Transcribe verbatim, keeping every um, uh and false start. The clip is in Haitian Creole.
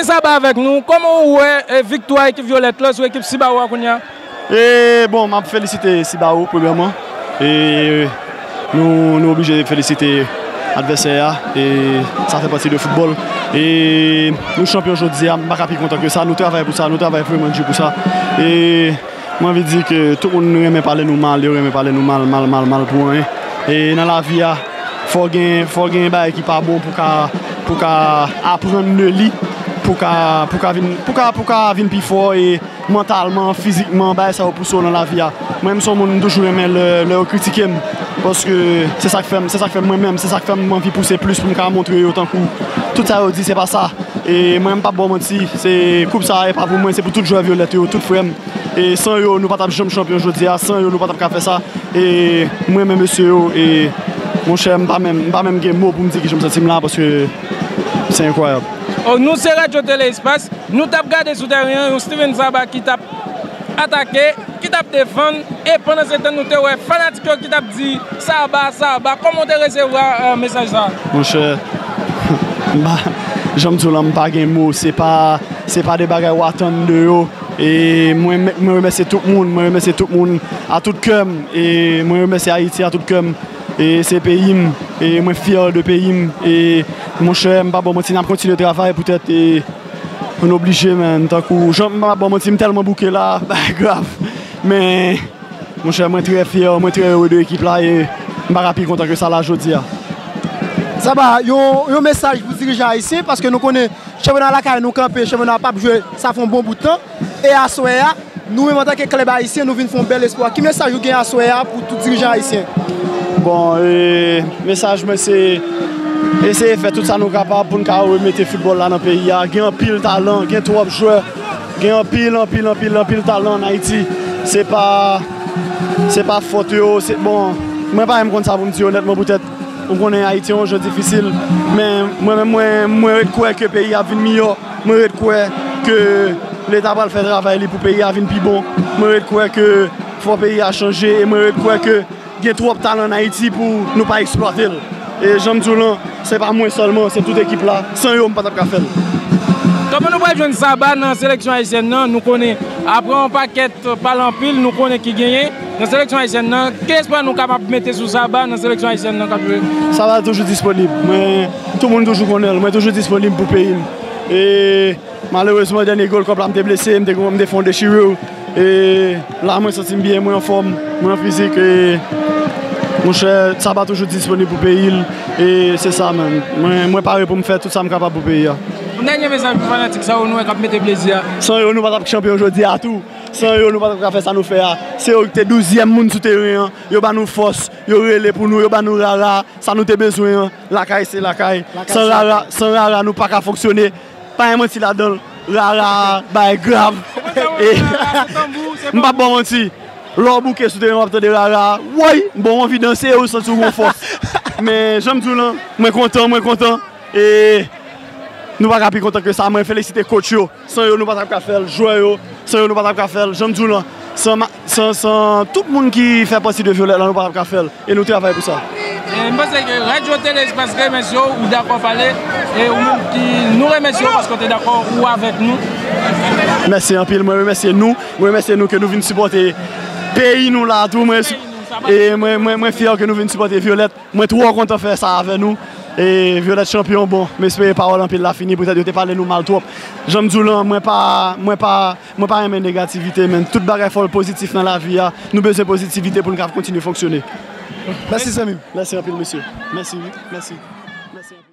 Saba avèk nou, kòman ou wè, e, viktwa ekip Vyolèt la sou ekip Cibao a kounye a? E, bon, m ap felisite Cibao, premyèman. E, nou, nou oblije felisite advèsè a. E, sa fè pati de foutbòl. E, nou chanpyon jodi a, m pa ka pi kontan ke sa. Nou travay pou sa, nou travay vrèman di pou sa. E, mwen anvi di ke tout moun renmen pale nou mal, yo renmen pale nou mal, mal, mal, mal pou anyen. E, nan lavi a, fò gen, fò gen bagay ki pa bon pou ka, pou ka aprann de li, pou ka, pou ka vin, pou ka, pou ka vin pi fò e mantalman, fizikman, bagay sa yo pouse w nan lavi a. Mwen, m se yon moun, m toujou renmen lè, lè yo kritike m, paske se sa k fè m, se sa k fè m mwen menm, se sa k fè m anvi pouse plis pou m ka montre yo tankou tout sa yo di, se pa sa. E mwen, m p ap ba w manti, se koup sa a, e pa pou mwen, se pou tout jwè Vyolèt yo, tout frè m. E san yo, nou pa t ap janm chanpyon jodi a, san yo, nou pa t ap ka fè sa. E mwen menm mesye yo, e monchè, m pa menm, m pa menm gen mo pou m di kijan m santi m la, paske se enkwayab. Oh, nou se Radyo Tele Espas, nou t ap gade sou teren an, yon Steven Saba ki t ap atake, ki t ap defann, e pandan se tan nou te wè fanatik yo ki t ap di, "Saba, Saba." Kòman w te resevwa, eh, mesaj sa a? Monchè, m pa, jan m di w lan, m pa gen mo, se pa, se pa de bagay w atann de yo. E mwen, mwen remèsye tout moun, mwen remèsye tout moun a tout kè m. E mwen remèsye Ayiti a tout kè m. E se peyi m. E mwen fyè de peyi m. E monchè, m pa ba w manti, n ap kontinye travay poutèt, e, nou oblije, man. Tankou, jan m pa ba w manti, m tèlman bouke la, bagay grav. Men, monchè, mwen trè fyè, mwen trè ere de ekip la, e m pa ka pi kontan ke sa la jodi a. Saba, yon, yon mesaj pou dirijan ayisyen, paske nou konnen chanpyona lakay nou kanpe, chanpyona p ap jwe, sa fè yon bon bout tan. E aswè a, nou menm antanke klèb ayisyen, nou vin fè yon bèl espwa. Ki mesaj ou gen aswè a pou tout dirijan ayisyen? Bon, e, mesaj mwen se eseye fè tout sa nou kapab pou n ka remete foutbòl la nan peyi a. Gen anpil talan, gen twòp jwè, gen anpil, anpil, anpil, anpil talan ann Ayiti. Se pa, se pa fòt yo, se, bon, mwen pa menm konn sa pou m di onètman, poutèt ou konnen Ayiti yon je difisil, men mwen menm, mwen, mwen ret kwè ke peyi a ap vin miyò. Mwen ret kwè ke Leta pral fè travay li pou peyi a vin pi bon. Mwen ret kwè ke fò peyi a chanje e mwen ret kwè ke gen twòp talan ann Ayiti pou nou pa eksplwate l. E jan m di w lan, se pa mwen sèlman, se tout ekip la. San yo, m pa t ap ka fè l. Kòman nou pral jwenn Saba nan seleksyon ayisyèn nan? Nou konnen, apre yon pakèt pale anpil, nou konnen ki genyen nan seleksyon ayisyèn nan. Ki espwa nou kapab mete sou Saba nan seleksyon ayisyèn nan k ap jwe? Saba toujou disponib. Mwen, tout moun toujou konnen l. Mwen toujou disponib pou peyi m. E malerezman, dènye Gold Cup la, m te blese, m te, m te fè yon dechire. E la, mwen santi m byen, mwen anfòm, mwen an fizik. E monchè, Saba toujou disponib pou peyi l. E se sa, man. Mwen, mwen pare pou m fè tout sa m kapab pou peyi a. Yon dènye mesaj pou fanatik sa yo nou wè k ap mete plezi a. San yo, nou pa t ap chanpyon jodi a tou. San yo, nou pa t ap ka fè sa nou fè a. Se yo ki te douzyèm moun sou teren an. Yo ba nou fòs, yo rele pou nou, yo ba nou rara. Sa nou te bezwen an, lakay se lakay. San rara, san rara, nou pa ka fonksyone. Pa gen manti ladan l. Rara, bagay grav. E m p ap ba w manti. Lè w bouke sou teren, w ap tande rara. Woy! Bon, w anvi danse, ou santi w gon fòs. Men, jan m di w lan, mwen kontan, mwen kontan. E nou pa ka pi kontan ke sa. Mwen felisite coach yo. San yo, nou pa t ap ka fè l. Jwè yo, san yo, nou pa t ap ka fè l. Jan m di w lan, san, san, san tout moun ki fè pati de Vyolèt la, nou pa t ap ka fè l. E nou travay pou sa. E m panse ke Radyo Tele Espas remèsye w, ou dakò pale, e ou menm ki nou remèsye w paske w te dakò ou avèk nou. Mèsi anpil, mwen remèsye nou, mwen remèsye nou ke nou vin sipòte peyi nou la tou, mwen, e mwen, mwen, mwen fyè ke nou vin sipòte Vyolèt. Mwen twò kontan fè sa avè nou. E Vyolèt chanpyon, bon, m espere pawòl anpil la fini, poutèt yo te pale nou mal twòp. Jan m di w lan, mwen pa, mwen pa, mwen pa renmen negativite, men tout bagay fò l pozitif nan lavi a. Nou bezwen pozitivite pou n ka kontinye fonksyone. Mèsi, zanmi m. Mèsi anpil, mesye. Mèsi, wi. Mèsi. Mèsi anpil.